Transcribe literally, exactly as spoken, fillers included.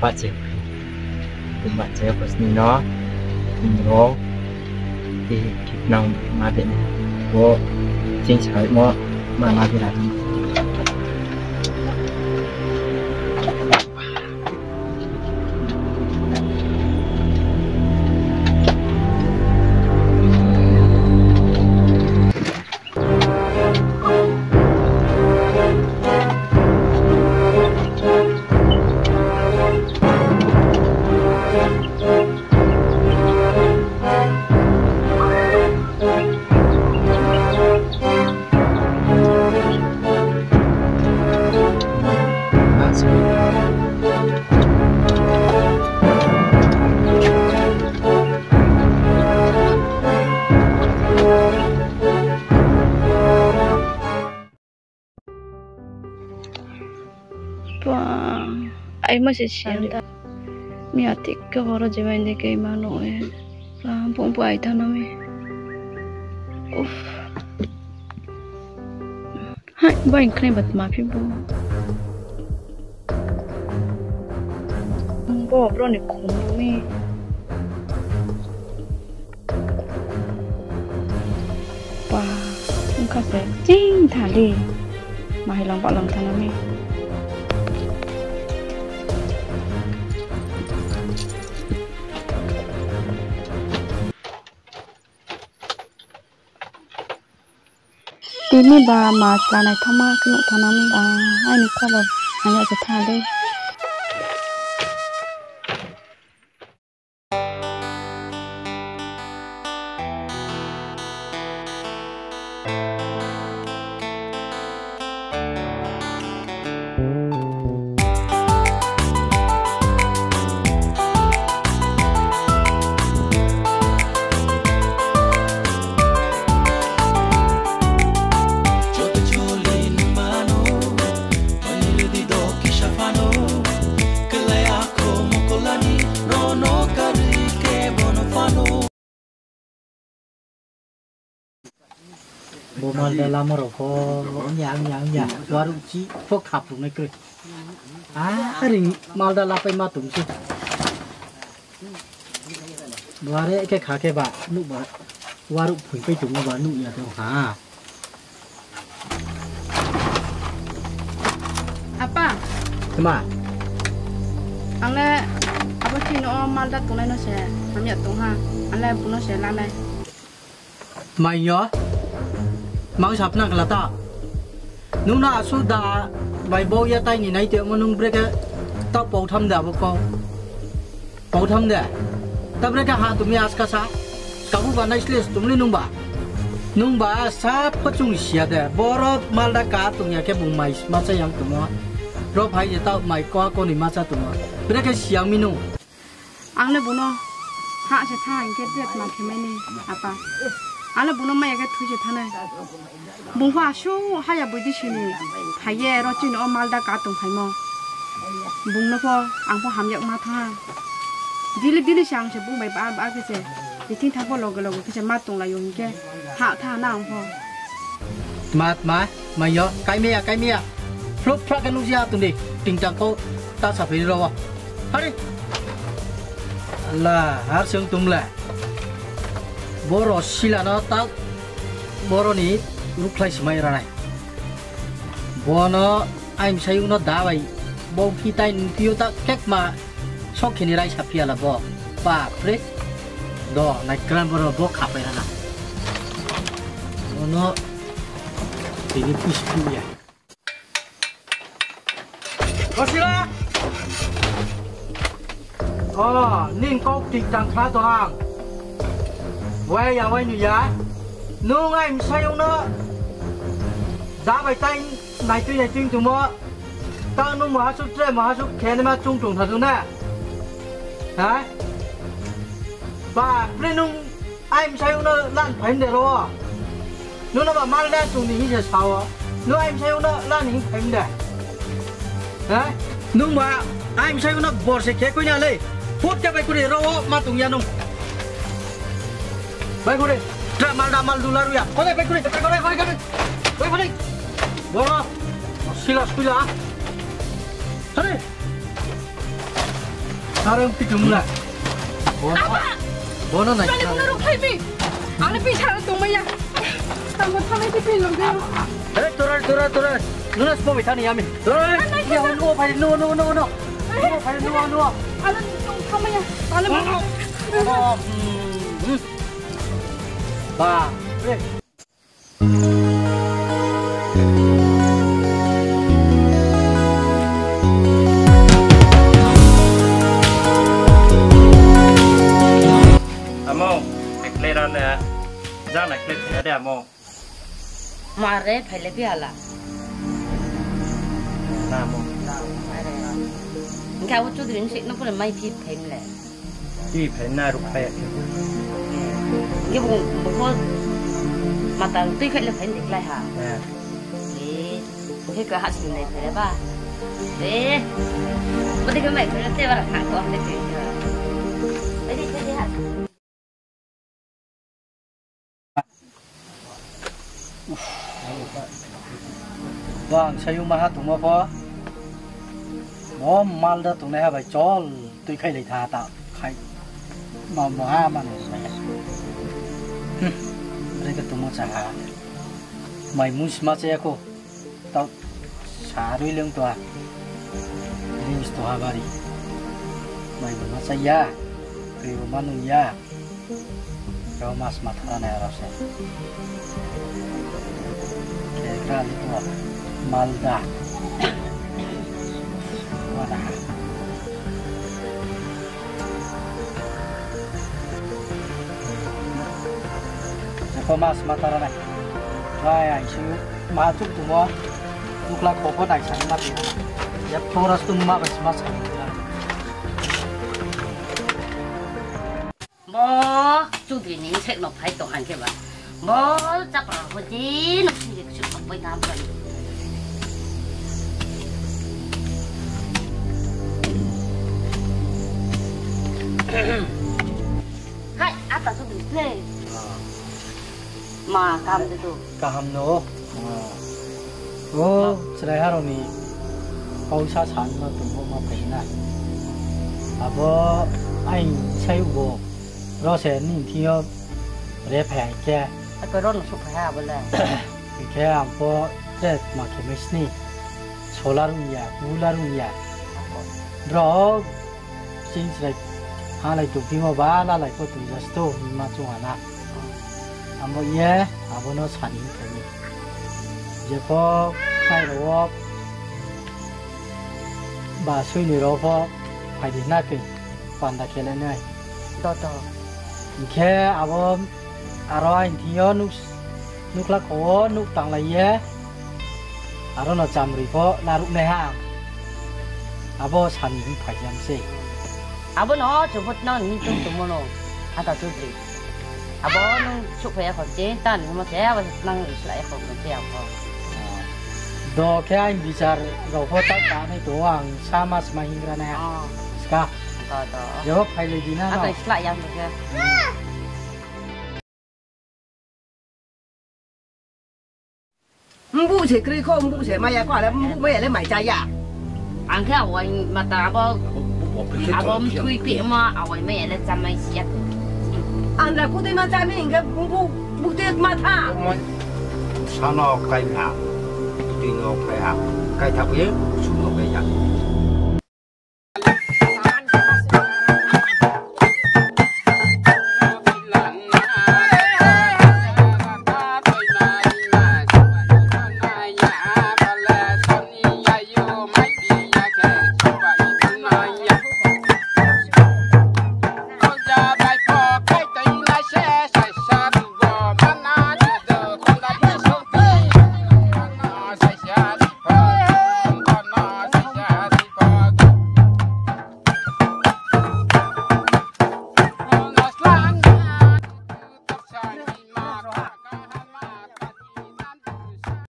Bahcha. Bahcha ko sini no. Ro. Ti kipnang ma bini. Bo. Ching sai mo. Ma ma bini. Ba, ai ma se siya ta. Mi atik ke horo jeba inde ke ma no e. Ba, bung bu ai ta no mi. Uf. Hai, ba ingkhnai bat ma phi bu. Bo bro ni khum mi. Ba, ongkha se ching tha di. Mahai lang ba lang tha na mi. Tini ba ma chla naithaoma khe nuh thanng na mi ba, aini kha ba hanya se tha dei. Bo malda lama rao pho, ongya, ongya, ongya. Waruh chi pho khapru nai kroi. Are malda lapai ma tong se. Bo are khe kha khe ba, nuh ba. Waruh phoipai tongmo ba, nuh ya tong ha. Apa. Tma? Ang le abo chini o malda tongnai no se hamya tong ha. Ang le bung no se lanai. Mai yo? Mang sapnang kla ta? Nung no asuh da bai bau ya tai ni nai tongmo nung brekhe ta pau tham de abo kau? Pau tham de. Ta brekhe ha tong mi askasa. Kabu ba nai sle tong le nung ba. Nung ba sa pho chung siya de. Boro malda ka tong ya khe bung mai ma cha yang tongmo. Ro phai je ta mai ko ko ni ma cha tongmo. Brekhe siyang mi nung. Ang le bung no ha se tha hing khe tre tma khe mai ni apa. Ang le bung no mai ya khe thui se thanai. Bung pho asuh haya boi di sini phai ye ro chini o malda ka tong phaimo. Bung no pho ang pho hamya ma tha. Dili dili se ang se bung bai ba ba khe se. Biting tha pho loge loge khe se ma tong lai yo hing khe ha tha na ang pho. Tma tma, mai yo, kaimi ya, kaimi ya. Phluk phlak khe nung si ha tong di, tingtang kau ta saphai ri ro wo. Hari. La, har se ong tong le. Boro sila no ta, boro ni rukhlai se mai ra nai. Bo no aini sayouh no da bai, bo phi tai ni phi yo ta kekma sok khe ni raisa phi ya la bo. Bapre. Do, nai kran boro bo khapai ra na. Bo no tini pus phu ya. Kosila! O, ning kau tingtang khna tong ang. Wai ya, wai nu ya. Nung aini sayouh no da bai tai naitui naitui tongmo. Tang nung maha suh tre maha suh khe naima chung tong thadu na. Ha? Bapre nung aini sayouh no lan phaim de ro. Nung no ba malda tong ni hing se sa o. Nung aini sayouh no lan hing phaim de. Ha? Nung ba aini sayouh no bor se khe koi na le. Phut khe bai kuri ro wo ma tong ya nung. Bai kuri. Tra malda maldu laru ya. Kore bai kuri. Bai kuri, bai kuri. Bai kuri. Boro. Sila, sila. Hare. Aro pitung la. Bono, bono nai. Kali bono rok phai mi. Ang ni pisa tongmai ya. Tamo thangnai se phi lom de. Hei, tora, tora, tora. Nuna spo mi thani yami. Tora. Nai, nai, ya, nai. Nuo phai, nuo, nuo, nuo, nuo. Nuo phai, nuo, nuo. Ano tong thangnai ya. Ano. Oh, hmm, hmm. Ba. Eh. Amo, ekle rana, jana ekle thaya de amo. Mare phaile phi hala. Na amo. Hingkhe abo Chaudhary ni sik no pore mai phi phaimle. Tui phai na ruk phai ya khe. Hingkhe bo, bo pho mata tui phai le phai ni klái ha. Eh. Eh, hingkhe ka hasi nai phai le ba. Eh. Bo de khe mai phai le te bara tha ko te ke. Ai de ke ha. Bang sayu maha tongmo pho. Bo malda tongnaiha bai chol tui khailai tha ta khai. Ma moha mano. Hmm. Bre khe tongmo cha ha. Mai mui sma cha ya kho. Tau sa rui leng to ha. News to ha bari. Mai bo ma cha ya. Tui bo ma nung ya. Rao mas ma thara nai rao se. Khe gra ni bo malda. Wa na ha. Jepho mas ma thara nai. Bai, ai si ma chuk tongmo. Nukla kho pho nai sa ma tong. Jepho ras tu ma bai si ma sa. Bo Chaudhary ni sek no phai tong ang khe ba. Bo chapra rao pho je no sing je ksuk no poi na bra. Hai, ata Chaudhary le. Ma, kaham de to. Kaham no. O, chrai ha rao ni pausa sa ma tong bo ma phai na. Abo aini sai bo ro se nini thing yo re phai hai khe. Ako ro no suh phai ha abo le. Hing khe ang pho tre ma khe mai sni. Solar ong ya, cooler ong ya. Brao Ching chrai halai tongphimo ba, lalai pho tong ja sto hingma chung ha na. Amo ye, abo no sani hing khe ni. Jepho khnai rao wo ba sui ni rao pho phai di na khe panda khe lai nai. Hing khe abo aro aini thing yo nuk, nukla kho wo nuk tanglai ye. Aro no chamrui pho laruh nai ha. Abo sani hing phai jam se. Abo no chung pho nang ni chung tongmo no. Ata Chaudhary. Abo nung suh phai ya kho je, ta ni mo se, abo nang ri sla ya kho je ang pho. Do khe aini bichar rao pho ta ta nai tong ang sa mas ma hingra nai ha. Ska. Do, do. Jepho phai lai di na. Ata sla ya mo se. Mbuh se kroi kho, mbuh se mai ya kho, ale mbuh mai ya le mai cha ya. Ang khe awai mata abo, abo mthui pima awai mai ya le cha mai si ya kho. Andra kudui ma cha mi hing khe mbuh, mbuh te ma tha. Sano kai na, tui no kai ha, kai tha phi.